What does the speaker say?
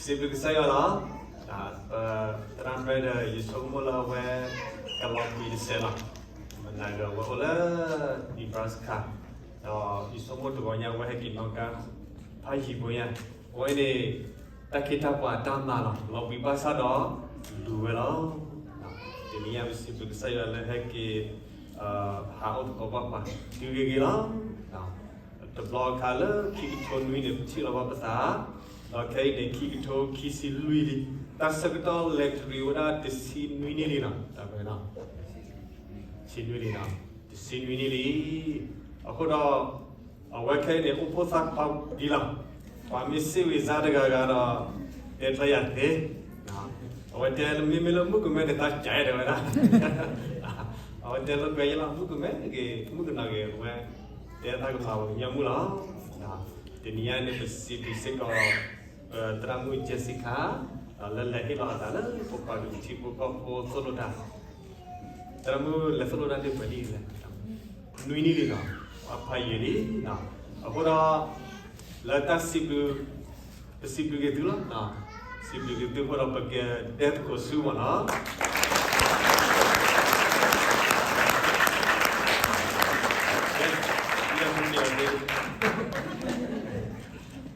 စံးဘျုးကစၢ်ယွၤလီၤ. သရၣ်ဖဲဒီး ယဆိကမိၣ်လၢအဝဲ ကလီၤကွံာ်တစဲးလီၤ. မနၤဒီးအဝဲအိၣ်လၢ Nebraska ဒီးယဆိကမိၣ်တဂီၤညါအဝဲဟဲက့ၤနီၣ်ကါ ဖးယံၤဖိညါ, အဝဲန့ၣ် တၢ်ခ့တၢ်ပှၤတၢ်မၤလီၤ လီၤဘှံးဘၣ်ဆၣ်ဒီး လူၤဝဲလီၤ. တနံၤညါပစံးဘျုးကစၢ်ယွၤလၢဟဲက့ၤ ဟးအိၣ်သကိးပှၤ တုၤဂ့ၤဂ့ၤလီၤ. တဘျီအခါလၢခံကထိနွံန့ၣ် ပထံၣ်လီၤဘၣ်ပသး, ဒီးခဲအံၤန့ၣ် ခံကထိခံဆံလွံၢ်လံ, တၢ်ဆၢကတီၢ်လဲၤတရံးဝဲဒၣ်တဆံနွံနံၣ်လံနီၤ, တဆံနွံလံနီၤ, တဆံနွံနံၣ်လံ. အဃိဒီး အဝဲခဲအံၤန့ၣ် အိၣ်ဖှိၣ်သးခီဒံးလီၤ. ပှၤမ့ၢ်စံးဝံၤစါတဂၤဂၤဒီး တဲတြီယၤသ့, အဝဲတဲမ့မ့ၢ်လၢမုၣ်ကမဲန့ၣ် တၢ်ကဲတဲဝဲဒၣ်, အဝဲတဲလၢကွဲယလီၤ မုၣ်ကမဲတဂ့ၤ မုၣ်ကနီၤဂ့ၤ အဝဲ တဲတၢ်ကမၤပှၤကညီမုၣ်လီၤ. တနံၤညါန့ၣ် ပစံးဘျုးစ့ၢ်ကီး သရၣ်မုၣ် Jessica လၢလဲၤဟ့ၣ်လီၤအသးလၢပပှၤကလုာ်ထံဖိကီၢ်ဖိသိၣ်လိတၢ်, သရၣ်မုၣ်လဲၤသိၣ်လိတၢ်ဒ်ပှဲၤနံၣ်လဲၣ်, နွံနံၣ်လံနီၤ, ပှၤဖးယံာ်လံ. အဃိဒီး လၢတၢ်စံးဘျုး ပစံးဘျုးက့ၤသုလီၤ, စံးဘျုးက့ၤသုအဃိဒီး ပကတဲသကိးဆူမးနီၤ. ယဲၢ်မုၢ်န့ၣ်